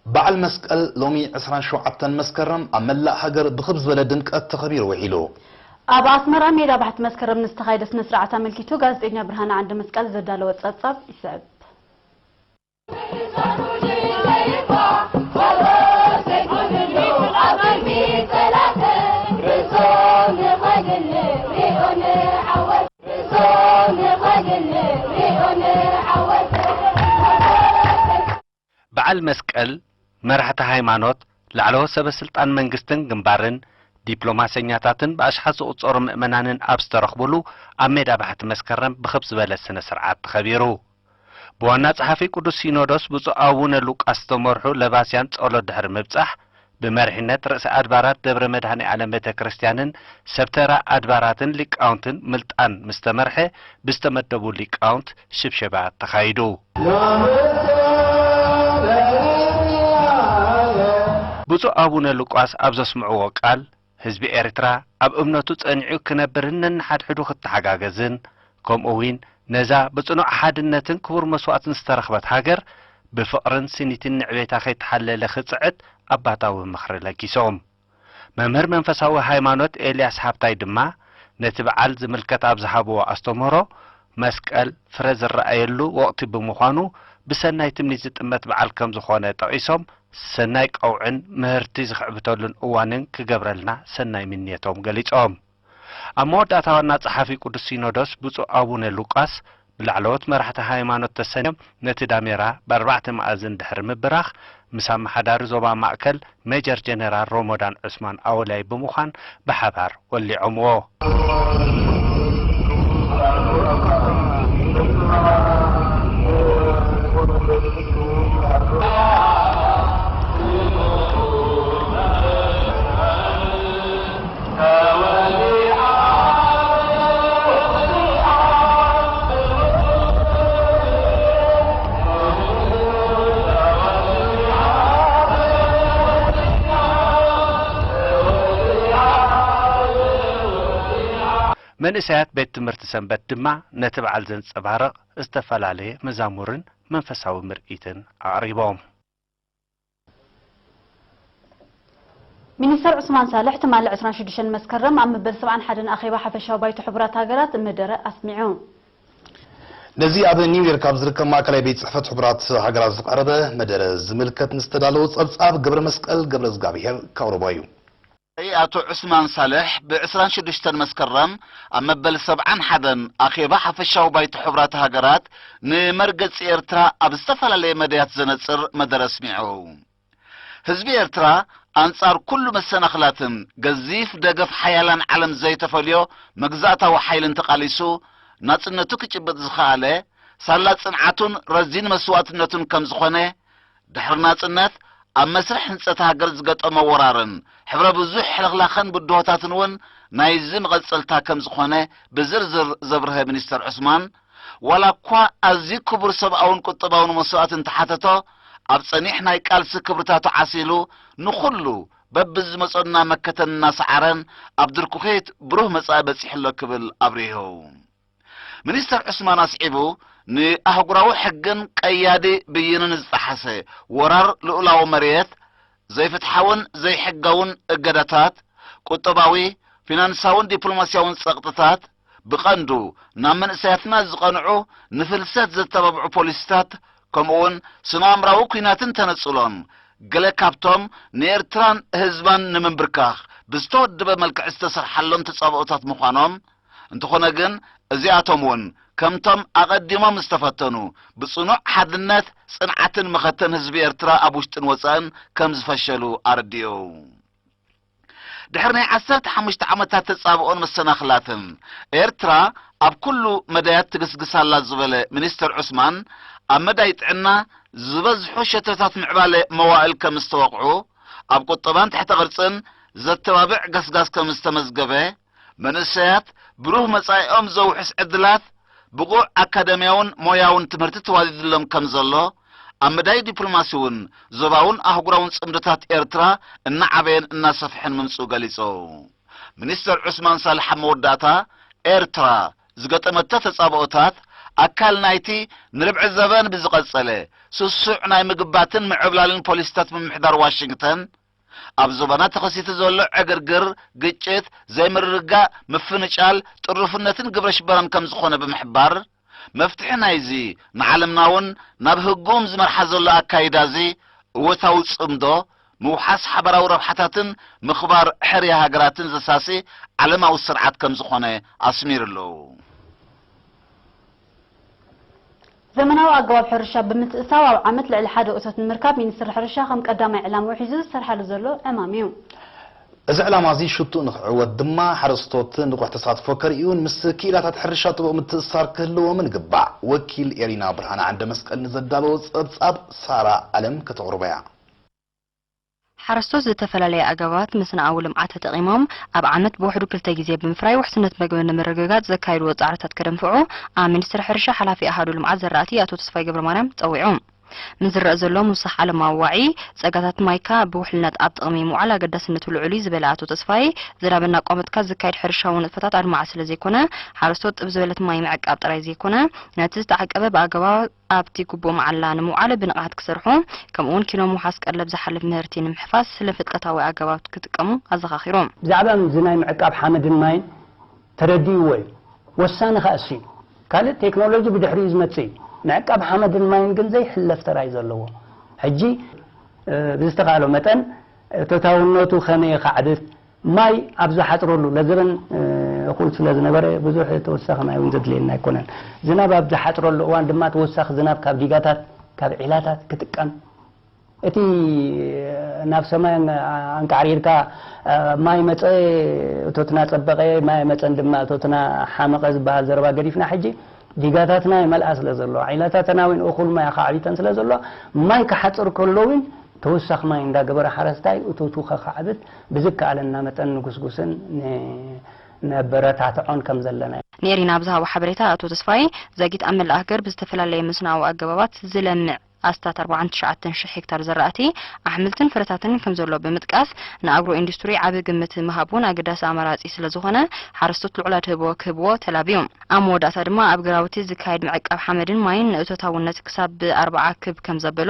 በዓል መስቀል ሎሚ ዕስራን ሸውዓተን መስከረም ኣብ መላእ ሃገር ብኽብ ዝበለ ድምቀት ተኸቢሩ ውዒሉ። ኣብ ኣስመራ ሜዳ ባሕቲ መስከረም ንዝተኻየደ ስነ ስርዓት ኣመልኪቱ ጋዜጠኛ ብርሃነ ዓንደ መስቀል ዘዳለወ ጸብጻብ ይስዕብ። በዓል መስቀል፣ መራሕቲ ሃይማኖት፣ ላዕለዎት ሰበ ስልጣን መንግስትን ግንባርን፣ ዲፕሎማሰኛታትን ብኣሽሓት ዝቑጸሩ ምእመናንን ኣብ ዝተረኽቡሉ ኣብ ሜዳ ባሕቲ መስከረም ብኽብ ዝበለ ስነ ስርዓት ተኸቢሩ። ብዋና ጸሓፊ ቅዱስ ሲኖዶስ ብፁዕ ኣቡነ ሉቃስ ዝተመርሑ ለባስያን ጸሎት ድሕሪ ምብጻሕ፣ ብመሪሕነት ርእሰ ኣድባራት ደብረ መድኃኔ ዓለም ቤተ ክርስቲያንን ሰብተራ ኣድባራትን ሊቃውንትን ምልጣን ምስ ተመርሐ፣ ብዝተመደቡ ሊቃውንት ሽብሸባ ተኻይዱ። ብፁዕ ኣቡነ ሉቃስ ኣብ ዘስምዕዎ ቃል፣ ህዝቢ ኤርትራ ኣብ እምነቱ ጸኒዑ ክነብርን ነንሓድሕዱ ክተሓጋገዝን፣ ከምኡ እውን ነዛ ብጽኑዕ ሓድነትን ክቡር መስዋእትን ዝተረኽበት ሃገር ብፍቕርን ስኒትን ንዕቤታ ከይተሓለለ ክጽዕት ኣባታዊ ምኽሪ ለጊሶም። መምህር መንፈሳዊ ሃይማኖት ኤልያስ ሃብታይ ድማ ነቲ በዓል ዝምልከት ኣብ ዝሃብዎ ኣስተምህሮ፣ መስቀል ፍረ ዝረኣየሉ ወቕቲ ብምዃኑ ብሰናይ ትምኒት ዝጥመት በዓል ከም ዝኾነ ጠቒሶም፣ ሰናይ ቀውዕን ምህርቲ ዝኽዕብተሉን እዋንን ክገብረልና ሰናይ ምንየቶም ገሊጾም። ኣብ መወዳእታ ዋና ጸሓፊ ቅዱስ ሲኖዶስ ብፁዕ ኣቡነ ሉቃስ ብላዕለዎት መራሕቲ ሃይማኖት ተሰንዮም ነቲ ዳሜራ ብኣርባዕተ መኣዝን ድሕሪ ምብራኽ ምስ ኣመሓዳሪ ዞባ ማእከል ሜጀር ጀነራል ሮሞዳን ዑስማን ኣወላይ ብምዃን ብሓባር ወሊዖምዎ። መንእሰያት ቤት ትምህርቲ ሰንበት ድማ ነቲ በዓል ዘንጸባርቕ ዝተፈላለየ መዛሙርን መንፈሳዊ ምርኢትን ኣቕሪቦም። ሚኒስተር ዑስማን ሳልሕ ትማሊ ዕስራን ሽዱሽተን መስከረም ኣብ መበል ሰብዓን ሓደን ኣኼባ ሓፈሻዊ ባይቶ ሕቡራት ሃገራት መደረ ኣስሚዑ። ነዚ ኣብ ኒውዮርክ ኣብ ዝርከብ ማእከላይ ቤት ጽሕፈት ሕቡራት ሃገራት ዝቐረበ መደረ ዝምልከት ንዝተዳለወ ጸብጻብ ገብረ መስቀል ገብረ እግዚኣብሔር ከቕርቦ እዩ። ኣቶ ዑስማን ሳልሕ ብዕስራን ሽዱሽተን መስከረም ኣብ መበል ሰብዓን ሓደን ኣኼባ ሓፈሻዊ ባይቶ ሕቡራት ሃገራት ንመርገጺ ኤርትራ ኣብ ዝተፈላለየ መደያት ዘነጽር መደረ ኣስሚዑ። ህዝቢ ኤርትራ ኣንጻር ኩሉ መሰናኽላትን ገዚፍ ደገፍ ሓያላን ዓለም ዘይተፈልዮ መግዛእታዊ ሓይልን ተቓሊሱ ናጽነቱ ክጭብጥ ዝኸኣለ ሳላ ጽንዓቱን ረዚን መስዋእትነቱን ከም ዝኾነ፣ ድሕሪ ናጽነት ኣብ መስርሕ ህንጸት ሃገር ዝገጠሞ ወራርን ሕብረ ብዙሕ ሕልኽላኽን ብድሆታትን እውን ናይዚ መቐጸልታ ከም ዝኾነ ብዝርዝር ዘብርሀ ሚኒስተር ዑስማን፣ ዋላ እኳ ኣዝዩ ክቡር ሰብኣውን ቁጠባውን መስዋእቲ እንተሓተቶ፣ ኣብ ጸኒሕ ናይ ቃልሲ ክብርታቱ ዓሲሉ፣ ንኹሉ በብዝመጸና መከተን እናሰዓረን ኣብ ድርኩኺት ብሩህ መጻኢ በጺሑ ኣሎ ክብል ኣብሪሁ። ሚኒስተር ዑስማን ኣስዒቡ፣ ንኣህጉራዊ ሕግን ቀያዲ ብይንን ዝጠሓሰ ወራር ልኡላዊ መሬት፣ ዘይፍትሓውን ዘይሕጋውን እገዳታት፣ ቁጠባዊ፣ ፊናንሳውን ዲፕሎማስያውን ጸቕጥታት፣ ብቐንዱ ናብ መንእሰያትና ዝቐንዑ ንፍልሰት ዘተባብዑ ፖሊሲታት፣ ከምኡውን ስነ-ኣእምራዊ ኲናትን ተነጽሎን፣ ገለ ካብቶም ንኤርትራን ህዝባን ንምንብርካኽ ብዝተወደበ መልክዕ ዝተሰርሓሎም ተጻብኦታት ምዃኖም፣ እንተኾነ ግን፣ እዚኣቶም እውን ከምቶም ኣቐዲሞም ዝተፈተኑ፣ ብጽኑዕ ሓድነት፣ ጽንዓትን መኸተን ህዝቢ ኤርትራ ኣብ ውሽጥን ወጻእን ከም ዝፈሸሉ ኣረዲኡ። ድሕሪ ናይ ዓሰርተ ሓሙሽተ ዓመታት ተጻብኦን መሰናኽላትን፣ ኤርትራ ኣብ ኩሉ መዳያት ትግስግስ ኣላ ዝበለ ሚኒስተር ዑስማን፣ ኣብ መዳይ ጥዕና ዝበዝሑ ሸቶታት ምዕባለ መዋእል ከም ዝተወቕዑ፣ ኣብ ቁጠባን ትሕተ ቅርጽን ዘተባብዕ ገስጋስ ከም ዝተመዝገበ፣ መንእሰያት ብሩህ መጻኢኦም ዘውሕስ ዕድላት፣ ብቑዕ ኣካዳምያውን ሞያውን ትምህርቲ ተዋዲድሎም ከም ዘሎ፣ ኣብ መዳይ ዲፕሎማሲ እውን ዞባውን ኣህጉራውን ጽምዶታት ኤርትራ እናዓበየን እናሰፍሐን ምምጽኡ ገሊጹ። ሚኒስተር ዑስማን ሳልሕ ኣብ መወዳእታ፣ ኤርትራ ዝገጠመቶ ተጻብኦታት ኣካል ናይቲ ንርብዒ ዘበን ብዝቐጸለ ስሱዕ ናይ ምግባትን ምዕብላልን ፖሊሲታት ምምሕዳር ዋሽንግተን፣ ኣብ ዞባና ተኸሲቱ ዘሎ ዕግርግር፣ ግጭት፣ ዘይምርግጋእ፣ ምፍንጫል፣ ጥሩፍነትን ግብረ ሽበራን ከም ዝኾነ ብምሕባር፣ መፍትሒ ናይዚ ንዓለምና እውን ናብ ህጉም ዝመርሓ ዘሎ ኣካይዳ እዚ እወታዊ ጽምዶ፣ ምውሓስ ሓበራዊ ረብሓታትን ምኽባር ሕርያ ሃገራትን ዘሳሲ ዓለማዊ ስርዓት ከም ዝኾነ ኣስሚሩ ኣሎ። ዘመናዊ ኣገባብ ሕርሻ ብምትእስሳው ኣብ ዓመት ልዕሊ ሓደ እቶት ንምርካብ ሚኒስትሪ ሕርሻ ከም ቀዳማይ ዕላምኡ ሒዙ ዝሰርሓሉ ዘሎ ዕማም እዩ። እዚ ዕላማ እዚ ሽቱእ ንኽዕወት ድማ ሓረስቶት ንቑሕ ተሳትፎ ከርእዩን ምስ ክኢላታት ሕርሻ ጥቡቕ ምትእስሳር ክህልዎምን ይግባእ። ወኪል ኤሪና ብርሃነ ዓንደ መስቀል ንዘዳለዎ ጸብጻብ ሳራ ኣለም ከተቕርቦ እያ። ሓረስቶት ዝተፈላለየ ኣገባባት መስንኣዊ ልምዓት ተጠቒሞም ኣብ ዓመት ብውሕዱ ክልተ ግዜ ብምፍራይ ውሕስነት መግቢ ንምርግጋፅ ዘካይድዎ ፃዕርታት ከደንፍዑ ኣብ ሚኒስትሪ ሕርሻ ሓላፊ ኣሃዱ ልምዓት ዘራእቲ ኣቶ ተስፋይ ገብረማርያም ፀዊዑ። ምስ ዝረኣ ዘሎ ምውሳኽ ዓለማዊ ዋዒ ፀጋታት ማይካ ብውሕልነት ኣብ ጥቕሚ ምውዓል ኣገዳስነቱ ልዑል እዩ ዝበለ ኣቶ ተስፋይ፣ ዝናብ እናቋመትካ ዝካየድ ሕርሻዊ ንጥፈታት ኣድማዒ ስለዘይኮነ ሓረስቶት ጥብ ዝበለት ማይ ምዕቃብ ጥራይ ዘይኮነ ነቲ ዝተዓቀበ ብኣገባብ ኣብቲ ግቡእ መዓላ ንምውዓል ብንቕሓት ክሰርሑ፣ ከምኡውን ኪኖ ምውሓስ ቀለብ ዝሓልፍ ምህርቲ ንምሕፋስ ስነ-ፍልጠታዊ ኣገባብ ክጥቀሙ ኣዘኻኺሩ። ብዛዕባ እዚ ናይ ምዕቃብ ሓመድን ማይን ተረዲእዎ እዩ። ወሳኒ ከኣ እሱ እዩ። ካልእ ቴክኖሎጂ ብድሕሪኡ ዝመጽእ እዩ። ምዕቃብ ሓመድን ማይን ግን ዘይሕለፍ ተራ እዩ ዘለዎ። ሕጂ ብዝተኻእሎ መጠን እቶታውነቱ ከመይ የኻዕብት፣ ማይ ኣብ ዝሓጽረሉ፣ ለዘበን እኹል ስለ ዝነበረ ብዙሕ ተወሳኺ ማይ እውን ዘድልየና ኣይኮነን። ዝናብ ኣብ ዝሓጽረሉ እዋን ድማ ተወሳኺ ዝናብ ካብ ዲጋታት፣ ካብ ዒላታት ክጥቀም፣ እቲ ናብ ሰማይ ኣንቃዕሪርካ ማይ መጸ እቶትና ጸበቐ፣ ማይ መጸን ድማ እቶትና ሓመቐ ዝበሃል ዘረባ ገዲፍና ሕጂ ዲጋታትና ይመልኣ ስለ ዘለዋ፣ ዒላታተን እውን እኹል ማይ ኣኻዕቢተን ስለ ዘለዋ፣ ማይ ክሓጽር ከሎ እውን ተወሳኺ ማይ እንዳገበረ ሓረስታይ እቶቱ ከኻዕብት ብዝከኣለና መጠን ንጉስጉስን ነበረታትዖን ከም ዘለና እዩ። ንኤሪና ብዝሃቦ ሓበሬታ ኣቶ ተስፋይ፣ ዛጊት ኣብ መላእ ሃገር ብዝተፈላለየ መስኖኣዊ ኣገባባት ዝለምዕ ኣስታት ኣርባዓን ትሽዓተን ሽሕ ሄክታር ዘራእቲ ኣሕምልትን ፍረታትን ከም ዘሎ ብምጥቃስ፣ ንኣግሮ ኢንዱስትሪ ዓቢ ግምት ምሃብ እውን ኣገዳሲ ኣማራጺ ስለ ዝኾነ፣ ሓረስቶት ልዑል ኣድህቦ ክህብዎ ተላብዩ። ኣብ መወዳእታ ድማ ኣብ ግራውቲ ዝካየድ ምዕቃብ ሓመድን ማይን ንእቶታውነት ክሳብ ብኣርብዓ ክብ ከም ዘበሎ፣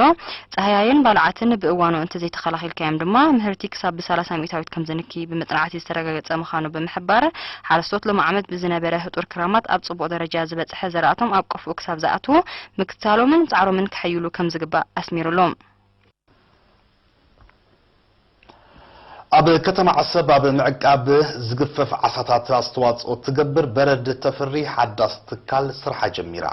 ጻህያይን ባልዓትን ብእዋኑ እንተዘይተኸላኺልካዮም ድማ ምህርቲ ክሳብ ብሰላሳ ሚእታዊት ከም ዘንኪ ብመጽናዕቲ ዝተረጋገጸ ምዃኑ ብምሕባር፣ ሓረስቶት ሎሚ ዓመት ብዝነበረ ህጡር ክራማት ኣብ ጽቡቕ ደረጃ ዝበጽሐ ዘራእቶም ኣብ ቆፎ ክሳብ ዝኣትዉ ምክትታሎምን ጻዕሮምን ከሐይሉ ከም ዝግባእ ኣስሚሩሉ። ኣብ ከተማ ዓሰብ ኣብ ምዕቃብ ዝግፈፍ ዓሳታት ኣስተዋፅኦ እትገብር በረድ እተፍሪ ሓዳስ ትካል ስርሓ ጀሚራ።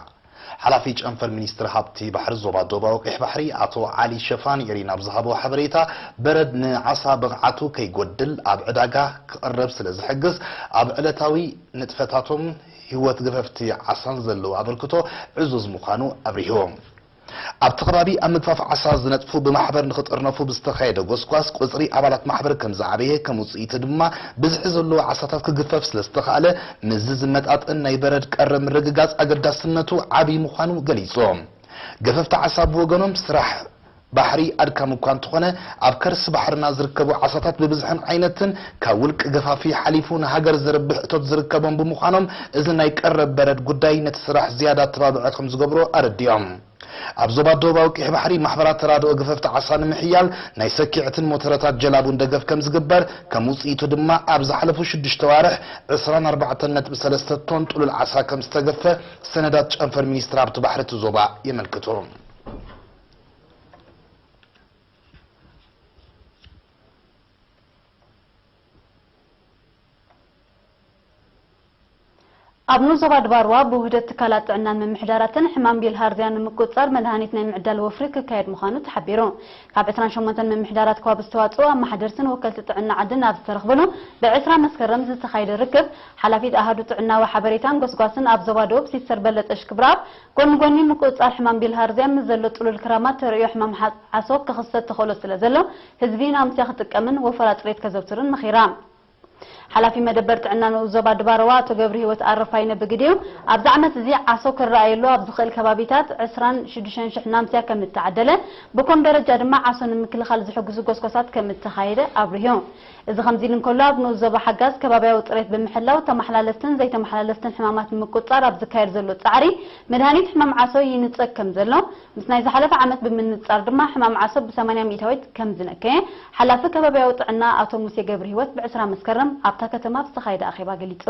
ሓላፊ ጨንፈር ሚኒስትሪ ሃብቲ ባሕሪ ዞባ ዶባዊ ቀይሕ ባሕሪ ኣቶ ዓሊ ሸፋ ንኤሪና ኣብ ዝሃቦ ሓበሬታ፣ በረድ ንዓሳ ብቕዓቱ ከይጎድል ኣብ ዕዳጋ ክቐርብ ስለ ዝሕግዝ፣ ኣብ ዕለታዊ ንጥፈታቶም ህይወት ገፈፍቲ ዓሳን ዘለዎ ኣበርክቶ ዕዙዝ ምዃኑ ኣብሪሁ። ኣብቲ ከባቢ ኣብ ምግፋፍ ዓሳ ዝነጥፉ ብማሕበር ንኽጥርነፉ ብዝተኻየደ ጎስጓስ ቁፅሪ ኣባላት ማሕበር ከም ዝዓበየ ከም ውፅኢቱ ድማ ብዝሒ ዘለዎ ዓሳታት ክግፈፍ ስለ ዝተኻእለ ምስዚ ዝመጣጠን ናይ በረድ ቀረብ ምርግጋፅ ኣገዳስነቱ ዓብዪ ምዃኑ ገሊፆም። ገፈፍቲ ዓሳ ብወገኖም ስራሕ ባሕሪ ኣድካሚ እኳ እንተኾነ ኣብ ከርሲ ባሕርና ዝርከቡ ዓሳታት ብብዝሕን ዓይነትን ካብ ውልቂ ገፋፊ ሓሊፉ ንሃገር ዘርብሕ እቶት ዝርከቦም ብምዃኖም እዚ ናይ ቀረብ በረድ ጉዳይ ነቲ ስራሕ ዝያዳ ኣተባብዐ ከም ዝገብሮ ኣረዲኦም። ኣብ ዞባ ደቡባዊ ቀይሕ ባሕሪ ማሕበራት ተራድኦ ገፈፍቲ ዓሳ ንምሕያል ናይ ሰኪዐትን ሞተረታት ጀላቡን ደገፍ ከም ዝግበር፣ ከም ውፅኢቱ ድማ ኣብ ዝሓለፉ ሽዱሽተ ዋርሕ ዕስራን ኣርባዕተን ነጥቢ ሰለስተ ቶን ጥሉል ዓሳ ከም ዝተገፈ ሰነዳት ጨንፈር ሚኒስትሪ ሃብቲ ባሕሪ እቲ ዞባ የመልክቱ። ኣብ ንኡስ ዞባ ድባርዋ ብውህደት ትካላት ጥዕናን ምምሕዳራትን ሕማም ቢልሃርዝያ ንምቁጽጻር መድሃኒት ናይ ምዕዳል ወፍሪ ክካየድ ምዃኑ ተሓቢሩ። ካብ ዕስራን ሸሞንተን ምምሕዳራት ከባቢ ዝተዋጽኡ ኣመሓደርትን ወከልቲ ጥዕና ዓድን ኣብ ዝተረኽብሉ ብ ዕስራ መስከረም ዝተኻየደ ርክብ፣ ሓላፊት ኣሃዱ ጥዕናዊ ሓበሬታን ጎስጓስን ኣብ ዞባ ደቡብ ሲስተር በለጸ ሽክብረኣብ፣ ጎኒ ጎኒ ምቁጽጻር ሕማም ቢልሃርዝያ ምስ ዘሎ ጥሉል ክራማት ተርእዮ ሕማም ሓ-፣ ዓሶ ክኽሰት ተኽእሎ ስለ ዘሎ፣ ህዝቢ ናሙስያ ክጥቀምን ወፈራ ጽሬት ከዘውትርን መኺራ። ሓላፊ መደበር ጥዕና ንኡስ ዞባ ድባረዋ ኣቶ ገብረ ህይወት ኣረፋይነ ብግዲኡ፣ ኣብዚ ዓመት እዚ ዓሶ ክረኣየሉ ኣብ ዝኽእል ከባቢታት ዕስራን ሽዱሽተን ሽሕ ናምስያ ከም እተዓደለ፣ ብኮም ደረጃ ድማ ዓሶ ንምክልኻል ዝሕግዙ ጎስጓሳት ከም እተኻየደ ኣብሪሁ። እዚ ከምዚ ኢሉ እንከሎ፣ ኣብ ንኡስ ዞባ ሓጋዝ ከባቢያዊ ጽሬት ብምሕላው፣ ተመሓላለፍትን ዘይተመሓላለፍትን ሕማማት ንምቁጽጻር ኣብ ዝካየድ ዘሎ ጻዕሪ፣ መድሃኒት ሕማም ዓሶ ይንጸግ ከም ዘሎ፣ ምስ ናይ ዝሓለፈ ዓመት ብምንጻር ድማ፣ ሕማም ዓሶ ብ80 ሚእታዊት ከም ዝነከየ፣ ሓላፊ ከባቢያዊ ጥዕና ኣቶ ሙሴ ገብረ ህይወት ብ20 መስከረም ኣብታ ከተማ ብዝተኻየደ ኣኼባ ገሊጹ።